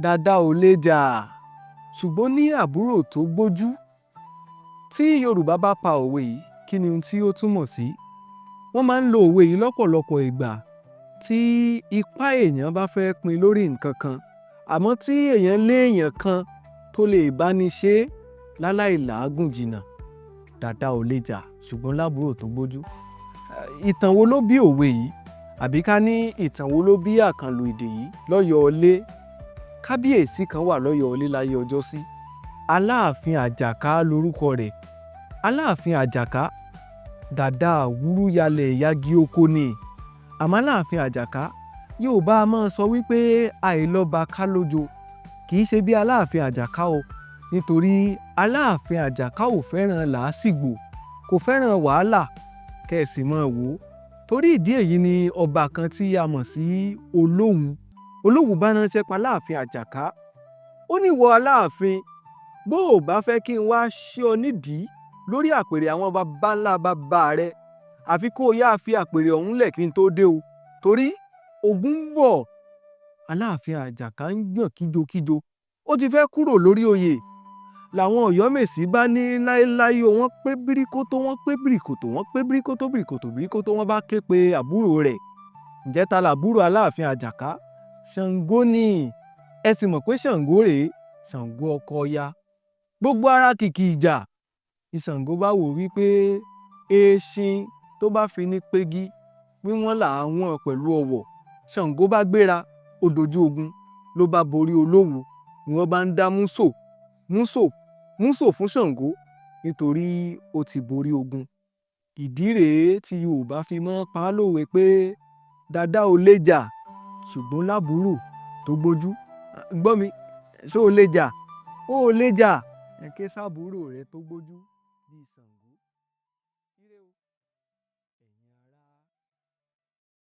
Dàda ò lè jà, ṣùgbọ́n ní àbúrò tó gbójú. Tí Yorùbá bá pa òwe yìí, kí ni ohun tí ó túmọ̀ sí? Wọ́n máa ń lo òwe yìí lọ́pọ̀lọpọ̀ ìgbà tí ipá èèyàn bá fẹ́ pin lórí nǹkan kan, àmọ́ tí èèyàn lé èèyàn kan tó lè bá ní ṣe é láláì làágùn jìnnà. Dàda ò lè jà, ṣùgbọ́n lábúrò tó gbójú. Ìtàn wo ló bí òwe yìí? Àbí ká ní ìtàn wo ló bí àkànlò èdè yìí lọ́yọ̀ọ́ ilé? Kábíyèsí kan wà lọ́yọ̀ọ́ ilé láyé ọjọ́sí. Aláàfin Àjàká lorúkọ rẹ̀. Aláàfin Àjàká, dàda àwúrú yalẹ̀ yagi oko ni. Àmọ́ Aláàfin Àjàká, Yorùbá a máa sọ wípé àìlọ́ba ká lójo. Kì í ṣe bí Aláàfin Àjàká o, nítorí Aláàfin Àjàká ò fẹ́ràn làásìgbò, kò fẹ́ràn wàhálà, kẹ́ ẹ sì máa wò ó. Torí ìdí èyí ni ọba kan tí a mọ̀ sí Olówu. Olówu bá ránṣẹ́ pa Aláàfin Àjàká. Ó ní ìwọ Aláàfin, bó ò bá fẹ́ kí n wá ṣe ọ nídìí lórí àpèrè àwọn baba ńlá baba rẹ, àfi kó o yáa fi àpèrè ọ̀hún lẹ̀ kí n tó dé o, torí ogun ń bọ̀. Aláàfin Àjàká ń gbọ̀n kíjokíjo. Ó ti fẹ́ kúrò lórí oyè. Làwọn Ọ̀yọ́mèsì bá ní láéláé o, wọ́n pé bíríkótó, wọ́n pé bìrìkòtò, wọ́n pé bíríkótó, bìrìkòtò, bíríkótó, wọ́n bá ké pe àbúrò rẹ̀. Ǹjẹ́ ta làbúrò Aláàfin Àjàká? Ṣàngó ni. Ẹ sì mọ̀ pé Ṣàngó rèé, Ṣàngó ọkọ Ọya. Gbogbo ara kìkì ìjà. Ní Ṣàngó bá wò wípé eéṣín tó bá fi ní pegi, wíwọ́n là á wọ́n pẹ̀lú ọwọ̀. Ṣàngó bá gbéra, ó dojú ogun, ló bá borí Olówu. Ni wọ́n bá ń dá músò, músò, músò fún Ṣàngó nítorí ó ti borí ogun. Ìdí rèé tí Yorùbá fi máa ń pa á lówe pé dàda ò lè jà, ṣùgbọ́n lábúrò tó gbójú. Gbọ́ mi, ṣé o lè jà? O ò lè jà. Ẹ ké sábúrò rẹ tó gbójú bíi Ṣàngó. Ire o.